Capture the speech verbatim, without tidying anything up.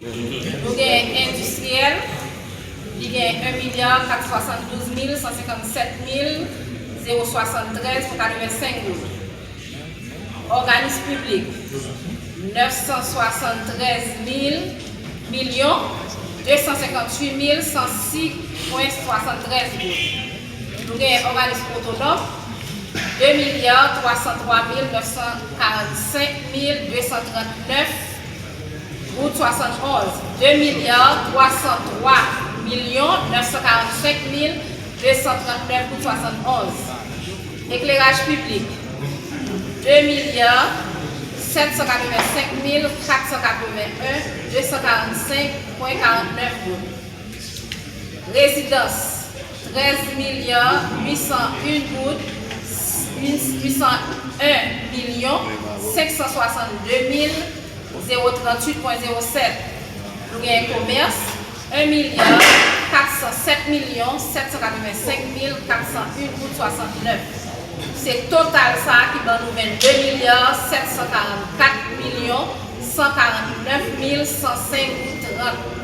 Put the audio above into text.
Nou gen endistriyèl, li gen un milliard quatre cent soixante-douze mille cent cinquante-sept mille zéro soixante-treize point quatre-vingt-cinq goud. Òganis piblik, neuf cent soixante-treize mille millions deux cent cinquante-huit mille cent six point soixante-treize goud. Nou gen òganis otonòm, deux milliards trois cent trois mille neuf cent quarante-cinq mille deux cent trente-neuf goud soixante-onze, deux milliards trois cent trois millions neuf cent quarante-cinq mille deux cent trente-neuf goud soixante-onze. Éclairage public, deux milliards sept cent quatre-vingt-cinq mille quatre cent quatre-vingt-un deux cent quarante-cinq point quarante-neuf goud. Résidence, treize milliards huit cent un goud, huit cent un millions cinq cent soixante-deux mille zéro trente-huit point zéro sept. Nou gen commerce, un milliard quatre cent sept millions sept cent quatre-vingt-cinq mille quatre cent un goud soixante-neuf. Se total sa a ki ban nou vingt-deux milliards sept cent quarante-quatre millions cent quarante-neuf mille cent cinq goud trente.